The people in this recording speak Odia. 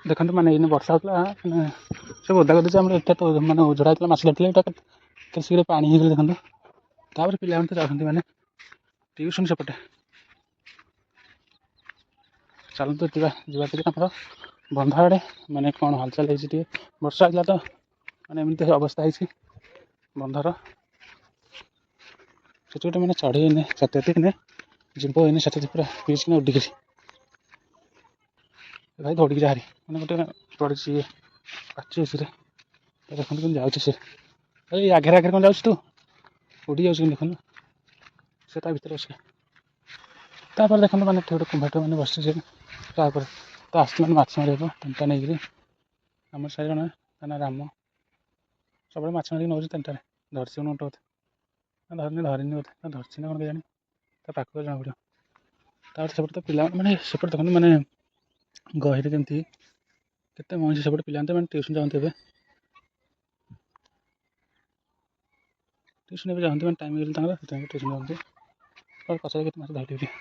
ଦେଖନ୍ତୁ ମାନେ ଏଇନେ ବର୍ଷା ହେଉଥିଲା, ମାନେ ସବୁ ଓଦା କରିଦେଇଛି ଆମର। ଏଟା ତ ମାନେ ଝଡ଼ା ହେଇଥିଲା, ମାଛ ଧରିଥିଲେ, ଏଇଟା କେତେ ଶୀଘ୍ର ପାଣି ହେଇଗଲା ଦେଖନ୍ତୁ। ତାପରେ ପିଲାମାନେ ତ ଯାଉଛନ୍ତି ମାନେ ଟିଉସନ୍ ସେପଟେ। ଚାଲନ୍ତୁ ଯିବା, ଯିବା ଟିକେ ଆମର ବନ୍ଧ ଆଡ଼େ, ମାନେ କ'ଣ ହାଲଚାଲ ହେଇଛି ଟିକେ। ବର୍ଷା ହେଇଥିଲା ତ ମାନେ ଏମିତି ଅବସ୍ଥା ହେଇଛି ବନ୍ଧର। ସେଠି ଗୋଟେ ମାନେ ଚଢ଼େଇ ଏନେ ଛାତି ଏନେ ଯିବ, ଏନେ ଛାତି ପୁରା ପିଇକିନା ଉଡ଼ିକିରି ଭାଇ ଦୌଡ଼ିକି ଯାହାରି ମାନେ ଗୋଟେ ପଡ଼ିଛି ଇଏ ପାଚି ଅଛି। ଦେଖନ୍ତୁ କେମିତି ଯାଉଛି ସେ। ଏଇ ଆଘରେ ଆଘରେ କ'ଣ ଯାଉଛି ତୁ, ଉଡ଼ି ଯାଉଛି କେମିତି ଦେଖନ୍ତୁ ସେ ତା ଭିତରେ ଅଛି। ତାପରେ ଦେଖନ୍ତୁ ମାନେ ଏଠି ଗୋଟେ କୁମ୍ଭାର ମାନେ ବସିଛି ସେ। ତାପରେ ତ ଆସିଛି ମାନେ ମାଛ ମାରିବାକୁ ତେଣ୍ଟା ନେଇକିରି। ଆମର ସାହି ଜଣେ, ତା ନାଁ ରାମ, ସବୁବେଳେ ମାଛ ମାରିକି ନେଉଛି ତେଣ୍ଟାରେ। ଧରିଛି କଣ ଗୋଟେ ବୋଧେ, ଧରିନି, ଧରିନି ବୋଧେ, ଧରିଛି ନା କ'ଣ କେଜାଣି, ତା ପାଖକୁ ଜଣାପଡ଼ିବ। ତାପରେ ସେପଟେ ତ ପିଲାମାନେ ମାନେ ସେପଟେ ଦେଖନ୍ତୁ ମାନେ ଗହିରେ କେମିତି କେତେ ମଣିଷ। ସେପଟେ ପିଲାମାନେ ତ ମାନେ ଟ୍ୟୁସନ୍ ଯାଆନ୍ତି ଏବେ, ଟ୍ୟୁସନ୍ ଏବେ ଯାଆନ୍ତି, ମାନେ ଟାଇମ୍ ହେଇଗଲେ ତାଙ୍କର, ସେଥିପାଇଁ ଟ୍ୟୁସନ୍ ଯାଆନ୍ତି। ପଚାରେ କେତେ ମାଛ ଧରିବି।